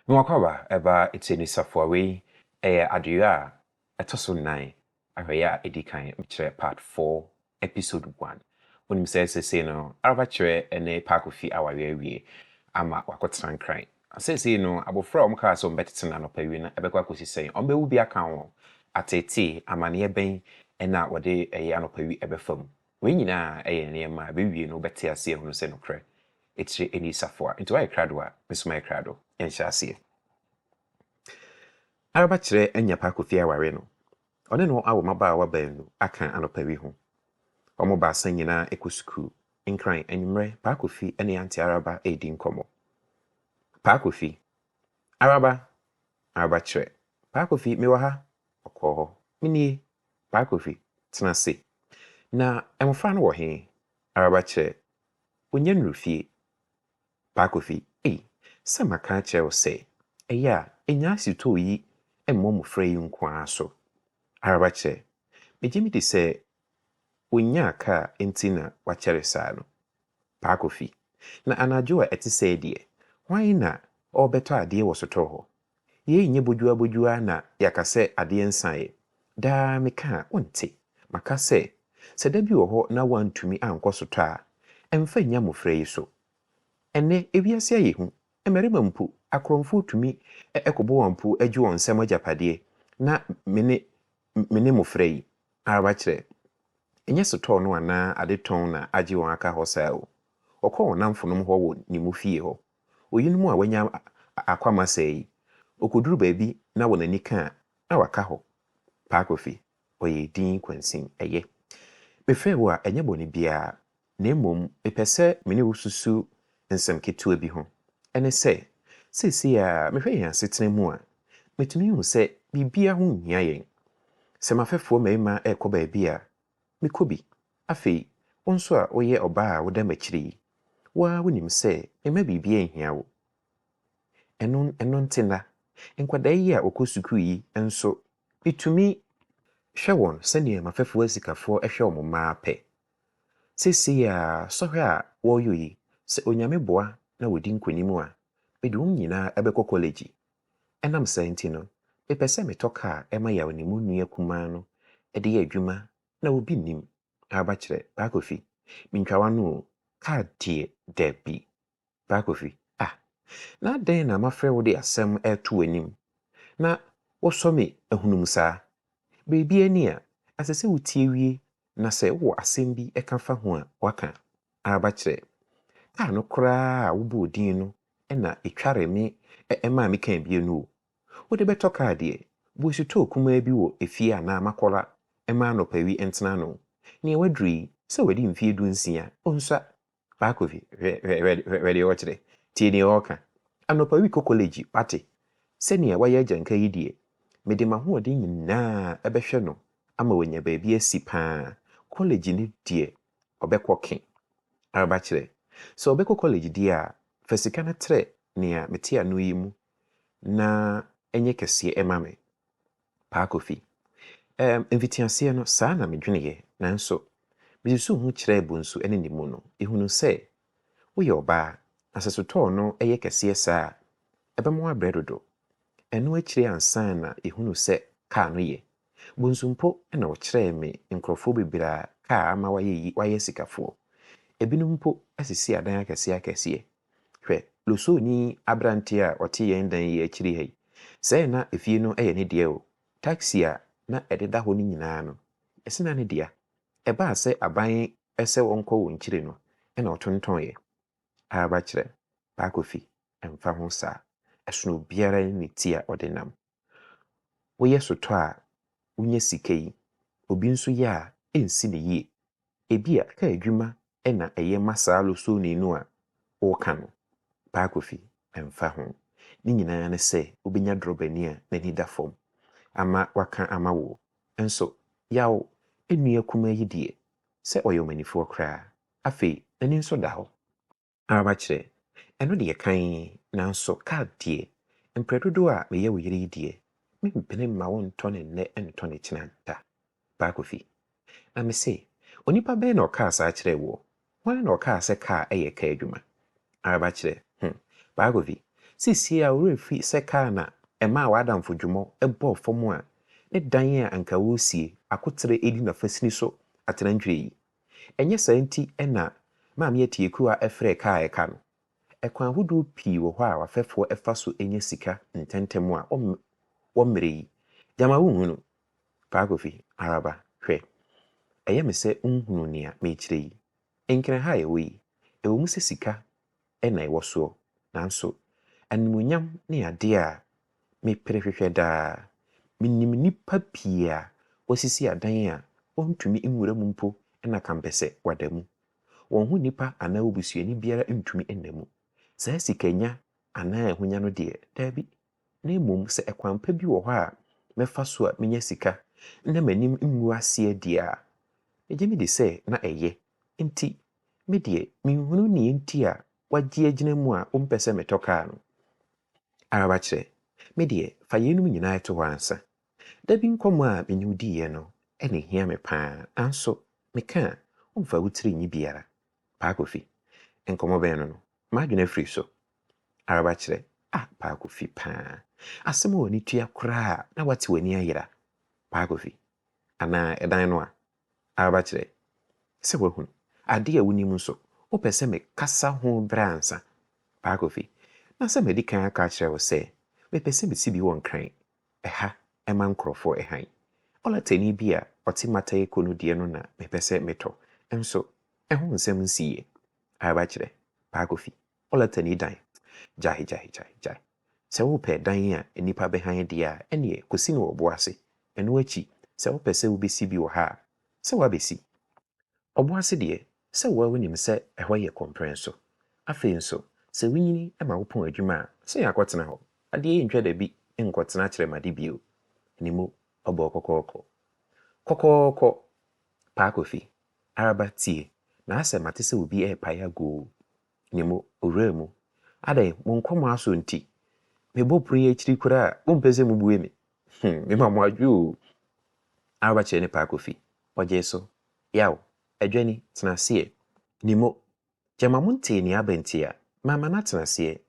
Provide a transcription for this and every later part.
Mewakɔaba ɛba Etienne Safoa. Wei ɛyɛ adeyɔ a ɛtɔ so nnan, ahwɛeɛ a ɛdi kan, mekyerɛ part 4 episode 1. Wonim sɛ seesei no Araba Kyerɛ ne Paakofi awareɛ awie ama wakɔtena Nkran. Seesei no abɔfra a wɔkaa sɛ wɔbɛtete no anɔpa wie no ɛbɛkɔ akɔsi sɛn? Ɔmbɛwu bi aka ho ateetee, amanneɛ bɛn ɛna wɔde ɛyɛ anɔpa wi ɛbɛfa mu? Wei nyinaa ɛyɛ nneɛma a ɛbɛwie no wobɛte aseɛ hunu sɛ nokorɛ ɛtire ɛni safoa. Nti woayɛ krado a, me nso mayɛ krado. Yɛnhyɛ aseɛ. Araba Kyerɛ anya Paakofi aware no. Ɔne no awo mmabaawa baanu aka anɔpa wi ho. Wɔn baasa nyinaa kɔ sukuu. Nkran anwummerɛ, Paakofi ne Auntie Araba redi nkɔmmɔ. Paakofi, Araba, Araba Kyerɛ. Paakofi, mewɔ ha. Ɔkɔɔ hɔ. Menie. Paakofi, tena ase. Na mmɔfra no wɔ he? Araba Kyerɛ. Wɔnnya nnuru fie. Paakofi, ei, sɛ maka akyerɛ wo sɛ, ɛyɛ a ɛnya asitɔɔ yi mmɔ mmɔfra yi nko ara so. Araba Kyerɛ. Megye me di sɛ wonnyaa kaa nti na wakyɛre saa no. Paakofi, na anadwo a ɛte sɛɛ deɛ, hwan na ɔrebɛtɔ adeɛ wɔ sotɔɔ hɔ? Yei nyɛ bodwua bodwua na yɛaka sɛ adeɛ nsaeɛ. Daa meka a, wonte. Maka sɛ, sɛ da bi wɔ hɔ na woantumi ankɔ sotɔ a, ɛmfa nnya mmɔfra yi so. Ɛnnɛ, ewiase ayɛ hu. Mmarima mpo, akorɔmfoɔ tumi kɔbɔ wɔn po gye wɔn nsam agyapadeɛ na me ne me ne mmɔfra yi. Araba Kyerɛ. Ɛnyɛ sotɔɔ no anaa adetɔn na agye wɔn aka hɔ saa o. Ɔkɔɔ wɔn nnamfonom hɔ wɔ ne mu fie hɔ. Oyinom a wanya akwama sɛɛ yi, ɔkɔduru baabi na wɔn ani ka a, na waka hɔ. Paakofi, ɔyɛ din kwansin, ɛyɛ. Mefrɛ wo a, ɛnyɛ bɔne biara, na mmom mepɛ sɛ me ne wo susu nsɛm ketewa bi ho. Ɛne sɛ, seesei a mehwɛ yɛn asetena mu a, metumi hu sɛ biribiara ho nhia yɛn. Sɛ m'afɛfoɔ mmarima rekɔ baabi a, mekɔ bi. Afei, wo nso a woyɛ ɔbaa a woda m'akyiri yi, wo ara wonim sɛ mma biribiara nhia wo. Ɛno ɛno nti na nkwadaa yi a wɔkɔ sukuu yi nso, metumi hwɛ wɔn sɛnea m'afɛfoɔ asikafoɔ hwɛ wɔn mmaa pɛ. Seesei a sɔhwɛ a wɔreyɔ yi, sɛ Onyame boa na wɔdi nkonim a, mede wɔn nyinaa bɛkɔ kɔlegyi. Ɛnam saa nti no, mepɛ sɛ metɔ kaa ɛma Yaw ne mu nua kumaa no de yɛ adwuma na obi nnim. Araba Kyerɛ, Paakofi, mentwa w'ano o, kaa deɛ dabi. Paakofi, ah, na adɛn na mafrɛ wo de asɛm ɛreto w'anim na wosɔ me ahunum saa? Biribi ani a, ɛsɛ sɛ wotie wie na sɛ wowɔ asɛm bi ɛka fa ho a, waka. Araba Kyerɛ, kaa no koraa a wobɔɔ din no ɛna ɛtware me ɛmaa me kaa bie no o. Wode bɛtɔ kaa deɛ, bu sotɔɔ kumaa bi wɔ efie anaa makɔla ɛma anɔpa wi ntena no. Nea waduru yi, sɛ wadi mfeɛ 16, ɔnsua. Paakofi, hwɛ hwɛ hwɛ deɛ ɔkyerɛ. Tie deɛ ɔreka. Anɔpa wi kɔ kɔlegyi, wate. Sɛnea wayɛ agyanka yi deɛ, mede m'ahoɔden nyinaa ɛbɛhwɛ no ama wanya baabi asi paa. Kɔlegyi no deɛ, ɔbɛkɔ ke. Araba Kyerɛ. Sɛ ɔbɛkɔ kɔlegyi deɛ a, fa sika no trɛ nea mete ano yi mu na ɛnyɛ kɛseɛ ɛma me. Paakofi. Mfitiaseɛ no, saa na medweneeɛ, nanso mesusu ho kyerɛɛ Bonsu ne ne mu no, ehunu sɛ woyɛ ɔbaa na sɛ sotɔɔ no yɛ kɛseɛ saa a, ɛbɛma woabrɛ dodo. Ɛno akyire ansa na ehunu sɛ kaa no yɛ. Bonsu mpo na ɔkyerɛɛ me nkurɔfoɔ bebree a kaa ama wɔayɛ yi wɔayɛ sikafoɔ. Ebinom mpo asisi adan akɛseɛ akɛseɛ. Hwɛ, Losoni aberanteɛ a ɔte yɛn dan yi akyiri ha yi, sɛɛ na efie no yɛ ne deɛ o. Taxi a na ɛdeda hɔ no nyinaa no, ɛsɛ na ne dea. Ɛbaa sɛ aban sɛ wɔnkɔ wɔn kyiri no, ɛna ɔtontɔnyɛ. Araba Kyerɛ, Paakofi, ɛmfa ho saa. Ɛsono obiara ne ne ti a ɔde nam. Woyɛ sotɔ a wonya sika yi, obi nso yɛ a ɛnsi ne yie. Ebia kaa adwuma ɛna ɛyɛ ma saa Losoni no a ɔreka no. Paakofi, ɛmfa ho. Ne nyinaa ne sɛ wobɛnya drɔbani a n'ani da fam ama waka ama wo. Nso, Yaw nua kumaa yi deɛ, sɛ ɔyɛ ɔmanifoɔ koraa. Afei, n'ani nso da hɔ. Araba Kyerɛ, ɛno deɛ kan, nanso kaa deɛ, mprɛ dodoɔ a meyɛ wo yere yi deɛ, mempene mma wontɔ ne nnɛ ntɔ ne kyena da. Paakofi, na mese, onipa bɛn na ɔkaa saa kyerɛɛ woɔ? Hwan na ɔkaa sɛ kaa ɛyɛ kaa adwuma? Araba Kyerɛ, Paakofi, Seesei a wo werɛ fi sɛ kaa na ɛmaa w'adamfo Dwomɔ bɔɔ fam a ne dan a anka wɔresie akoterɛ redi n'afasini so atenantwerɛ yi? Ɛnyɛ saa nti na Maame Atiekua frɛɛ kaa a ɛka no? Ɛkwan ahodoɔ pii wɔ hɔ a w'afɛfoɔ fa so nya sika ntɛmntɛm a wɔmmrɛ yi. Gyama wonhunu? Paa Kofi, Araba, hwɛ. Ɛyɛ me sɛ wonhunuu nea merekyerɛ yi. Nkran ha a yɛwɔ yi, ɛwɔ mu sɛ sika na ɛwɔ soɔ, nanso animuonyam ne adeɛ a mepere hwehwɛ daa. Menim nnipa pii a wɔasisi adan a wɔntumi nwura mu mpo na kampɛsɛ wɔada mu. Wɔn ho nnipa anaa obusuani biara ntumi nna mu. Saa sikanya anaa ahonya no deɛ, daabi. Na mmom sɛ ɛkwan pa bi wɔ hɔ a mɛfa so a menya sika na m'anim ngu aseɛ deɛ a, megye medi sɛ na ɛyɛ. Enti, me deɛ, menhunu nea enti a woagye agyina mu a wompɛ sɛ metɔ kaa no. Araba kyerɛ, me deɛ, fa yeinom nyinaa to hɔ ansa. Da bi nkɔmmɔ a me ne wo diiɛ no na ɛhia me pa ara, nanso meka a, womfa wo tiri nnye biara. Paa Kofi, nkɔmmɔ bɛn no no? M'adwene afiri so. Araba kyerɛ, Ah, Paa Kofi paa. Asɛm a w'ani tua koraa a na woate w'ani ayera. Paa Kofi, Anaa ɛdan no a? Araba kyerɛ, Sɛ woahunu. Adeɛ a wonim nso, wopɛ sɛ mekasa ho berɛ ansa? Paa Kofi, Na sɛ madi kan aka akyerɛ wo sɛ mepɛ sɛ mesi bi wɔ Nkran ɛha ma nkorɔfoɔ hann. Ɔlatani bi a ɔte Mataheko no deɛ no na mepɛ sɛ metɔ, nso ɛho nsɛm nsiiɛ. Araba kyerɛ, Paa Kofi, Ɔlatani dan? Gyae, gyae, gyae, gyae. Sɛ wopɛ dan a nnipa bɛhan deɛ a, ɛnneɛ kɔsi no wɔ ɔbo ase. Ɛno akyi, sɛ wopɛ sɛ wobɛsi bi wɔ ha a, sɛ woabɛsi. Ɔbo ase deɛ, sɛ wo ara wonim sɛ ɛhɔ yɛ kɔmprɛn so. Afei nso, sɛ wonyini ma wopɔn adwuma a, sɛ yɛakɔtena hɔ. Adeɛ yi ntwa da bi nkɔtena kyerɛmade bio. Ne mu ɔbɔɔ kɔkɔɔkɔ. Kɔkɔɔkɔ! Paa Kofi, Araba, tie, na asɛ mate sɛ obi repae agu o. Ne mu, owura mu. Adɛn, mo nkɔmmɔ asɔ nti, mebɔ pono yi akyiri koraa a, mompɛ sɛ mobue me? Hmm, mema mo adwo o. Araba kyerɛ ne Paa Kofi. Ɔgyee so. Yaw, Adwani, tena aseɛ. Nimo, gyama montee nea aba nti a, mamma no atena aseɛ.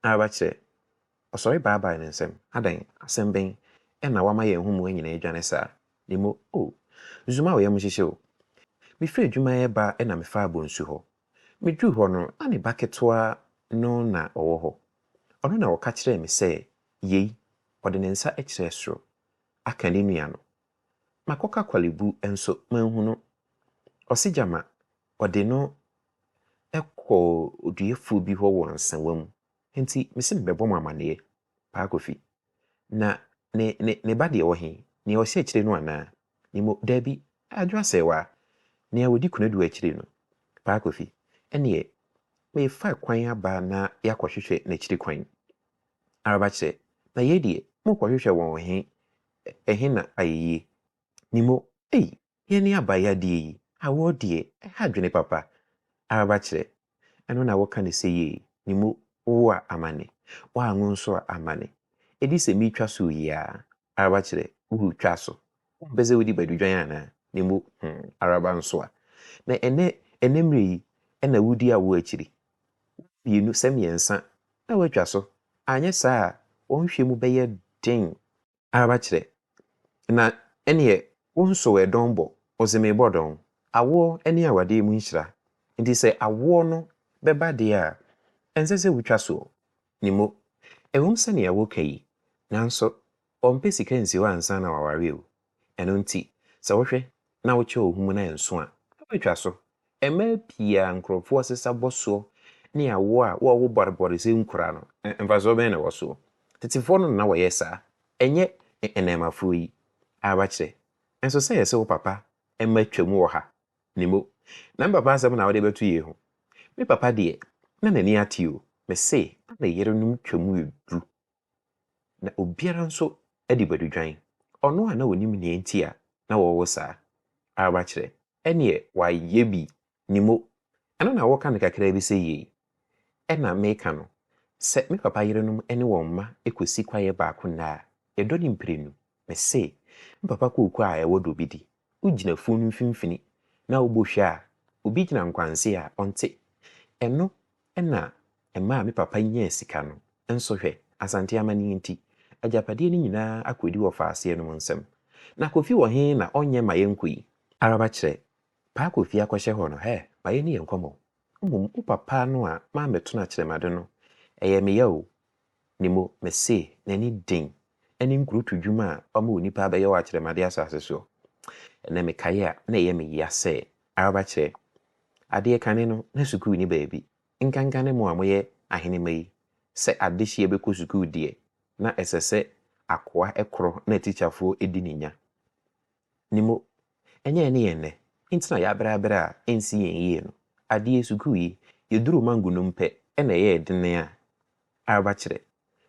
Araba kyerɛ. Ɔsɔre baabae ne nsam. Adɛn, asɛm bɛn na woama yɛn ho mmoa nyinaa adwane saa? Nimo, Oh, Zuma wo yam hyehye wo. Mefiri adwuma reba na mefaa bonsu hɔ. Meduruu hɔ no, na ne ba ketewa no na ɔwɔ hɔ. Ɔno na ɔka kyerɛɛ me sɛ yei, ɔde ne nsa kyerɛɛ soro, aka ne nua no. Makɔka Korle Bu nso manhu no. Ɔse gyama ɔde no kɔɔ oduafoɔ bi hɔ wɔ Nsawam. Nti mese mebɛbɔ mo amaneɛ. Paa Kofi, Na ne, ne, ne ba deɛ wɔ he? Nea ɔhyɛ akyire no anaa? Nimo, Daabi, Adwo Asɛewaa, nea ɔdi Konadu akyire no. Paa Kofi, Ɛneɛ, merefa kwan aba na yɛakɔhwehwɛ n'akyiri kwan. Araba kyerɛ, Na yei deɛ, morekɔhwehwɛ wɔn he, ɛhe na ayɛ yie? Nimo, Ei, yɛne abayadeɛ yi, awoɔ deɛ, ɛha adwene papa. Araba kyerɛ, Ɛno na woka no sɛ yie? Nimo, Wowo a, amane. Woanwo nso a, amane. Ɛdi sɛ meretwa so yi ara. Araba kyerɛ, Woretwa so? Wompɛ sɛ wodi badudwan anaa? Nimo, Hmm, Araba nso a. Na ɛnnɛ, ɛnnɛ mmerɛ yi na wodi awoɔ akyiri. Wo mmienu sɛ mmiɛnsa na woatwa so, anyɛ saa a wɔn hwɛ mu bɛyɛ den. Araba kyerɛ, na ɛneɛ wo nso ɛdɔn bɔ, ɔse merebɔ dɔn. Awoɔ ne awadeɛ mu nhyira, nti sɛ awoɔ no bɛba deɛ a, ɛnsɛ sɛ wotwa soɔ. Nimo, ɛwom sɛ nea woka yi, nanso ɔmpɛ sika nsi hɔ ansa na waware o. Ɛno nti, sɛ wohwɛ na wokyɛ wo ho mu na ɛnso a, na woatwa so. Mmaa pii a nkurɔfoɔ sesa bɔ soɔ ne awoɔ a wɔwo bɔrebɔre sɛ nkura no, mfasoɔ bɛn na ɛwɔ soɔ? Tetefoɔ no na na wɔyɛ saa, ɛnyɛ nnɛɛmafoɔ yi. Abakyerɛ, nso sɛ yɛse wo papa mma twam wɔ ha, Nimo, na me papa asɛm na wode bɛto yei ho? Me papa deɛ, na n'ani ate o, mese na ne yerenom twam yɛ du. Na obiara nso adi badudwan. Ɔno a na ɔnim nea enti a na wɔwo saa. Araba kyerɛ, ɛneɛ wayɛ bi. Nimo, ɛno na woka no kakraa bi sɛ yei. Ɛna meka no, sɛ me papa yerenom ne wɔn mma kɔsi kwaeɛ baako nnɛ a, yɛdɔ no mprenu. Mese, me papa kooko a ɛwɔ dɔ bi di. Wogyina afuo no mfimfini na wobɔ hwa a, obi gyina nkwanse a, ɔnte. Ɛno na ɛmaa me papa nyaa sika no. Nso hwɛ, Asante amanneɛ nti, agyapadeɛ no nyinaa akɔdi wɔfaaseɛ nom nsam. Na Kofi wɔ he na ɔnyɛ ma yɛnkɔ yi? Araba kyerɛ, Paa Kofi akɔhyɛ hɔ no, hɛ, ma yɛnni yɛn nkɔmmɔ. Mmom wo papa no a mammɛto no akyerɛmade no, ɛyɛ me ya o. Nimo, mese, n'ani den ne nkurotu dwuma a wama onipa abɛyɛ wɔ akyerɛmade asase soɔ. Ɛnnɛ mekae a, na ɛyɛ me ya sɛ, Araba kyerɛ, adeɛ kane no, na sukuu nni baabi. Nkanka ne mo a moyɛ ahenemma yi, sɛ adehyeɛ bɛkɔ sukuu deɛ, na ɛsɛ sɛ akoa korɔ na atikyafoɔ di ne nya. Nimo, ɛnyɛ ɛne yɛn nnɛ nti na yɛabrɛ abrɛ a ɛnsi yɛn yie no. Adeɛ sukuu yi, yɛduruu mango nom pɛ na ɛyɛɛ dene a, areba kyerɛ.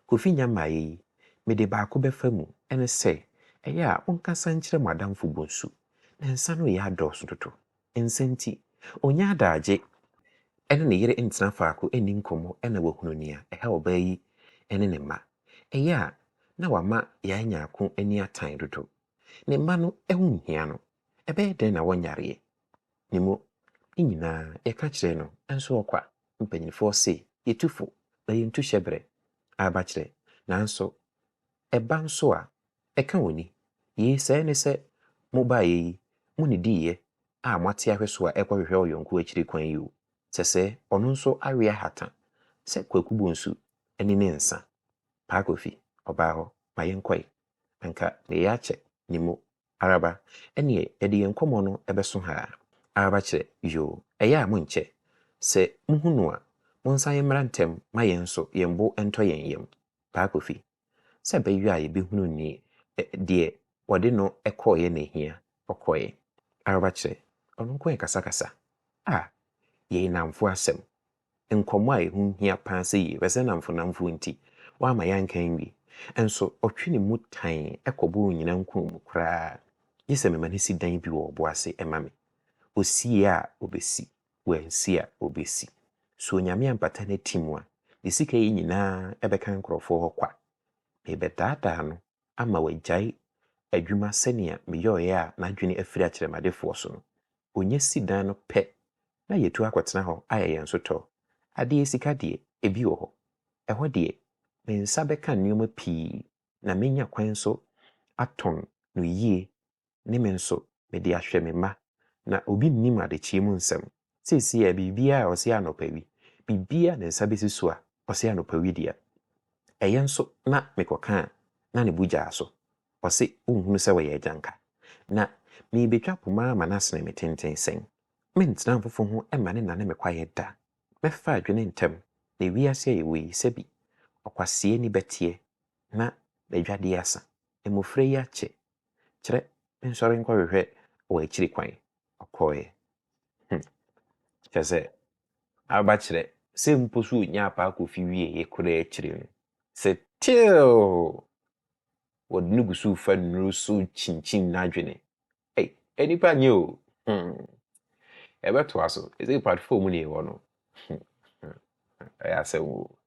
Kofi nya mmaeɛ yi, mede baako bɛfa mu, ɛne sɛ, ɛyɛ a monkasa nkyerɛ mo adamfo Bonsu, na nsa no reyɛ adɔɔso dodo. Nsa nti, ɔnnya adaagye ne ne yere ntena faako nni nkɔmmɔ na wahunu nea ɛha ɔbaa yi ne ne mma. Ɛyɛ a na wama yɛanya ako ani atan dodo. Ne mma no ho nhia no, ɛbɛyɛ dɛn na wɔnyareɛ? Ne mu, ne nyinaa yɛka kyerɛ no nso ɔkwa. Mpanimfoɔ se, yɛtu fo na yɛntu hyɛberɛ. Abakyerɛ, nanso ɛba nso a, ɛka oni. Yei sɛɛ ne sɛ mobaeɛ yi, monidiiɛ a moate ahwe so a ɛkɔhwehwɛ ɔyɔnko akyiri kwan yi o. Sɛsɛɛ ɔno nso awe ahata sɛ Kwaku Bonsu ani ne nsa. Paa Kofi, ɔbaa hɔ, ma yɛnkɔe. Anka mereyɛ akyɛ ne mu. Araba, ɛneɛ yɛde yɛn nkɔmmɔ no bɛso ha ara. Araba kyerɛ, Yoo, ɛyɛ a monkyɛ. Sɛ mohu no a, monsan mmra ntɛm ma yɛn nso yɛn bo ntɔ yɛn yam. Paa Kofi, Sɛ ɛbɛyɔ a yɛbɛhunu nie, deɛ wɔde no kɔeɛ na ɛhia, ɔkɔeɛ. Araba kyerɛ, Ɔno nko rekasakasa. Ah, yei nnamfo asɛm. Nkɔmmɔ a ɛho hia paa sɛ yei, pɛ sɛ nnamfonamfo nti, wamma yɛanka anwie. Nso ɔtwe ne mu tann kɔbɔ onyina nkɔn mu koraa, gye sɛ mema no si dan bi wɔ ɔbo ase ma me. Ɔsie a, ɔbɛsi, wansi a, ɔbɛsi. So Onyame ampata n'atim a, ne sika yi nyinaa bɛka nkurɔfoɔ hɔ kwa? Merebɛdaadaa no ama wagyae adwuma sɛnea meyɔeɛ a n'adwene afiri akyerɛmadefoɔ so no. Ɔnya si dan no pɛ na yɛatu akɔtena hɔ ayɛ yɛn sotɔɔ. Adeɛ sika deɛ, ebi wɔ hɔ. Ɛhɔ deɛ, me nsa bɛka nneɛma pii na mɛnya kwan nso atɔn no yie ne me nso mede ahwɛ me mma. Na obi nnim adekyeɛ mu nsɛm. Seesei a biribiara a ɔse anɔpa wi, biribiara a ne nsa bɛsi so a ɔse anɔpa wi dea. Ɛyɛ nso na mekɔka a na ne bo gyaa so. Ɔse wonhunu sɛ wɔyɛ agyanka. Na merebɛtwa poma ama no asene me tenten sɛn? Mentena mfofo ho mma ne nnane me kwaeɛ da. Mɛfa adwene ntɛm, na wiase a yɛwɔ yi, sɛbi ɔkwasea ani bɛteɛ na n'adwadeɛ asa. Mmofra yi akyɛ. Kyerɛ mensɔre nkɔhwehwɛ wɔ akyiri kwan. Ɔkɔeɛ. Hmm. Kyerɛ sɛ, aba kyerɛ sɛ mpo so ɔnyaa Paa Kofi wieeɛ koraa akyiri no, sɛ till wɔde no gu so refa nnuro so kyinkyin n'adwene. Ei, nnipa nyɛ o. Hmm. Ɛbɛtoa so. Ɛsɛ part 4 mu ne yɛwɔ no. Ɛyɛ asɛm o.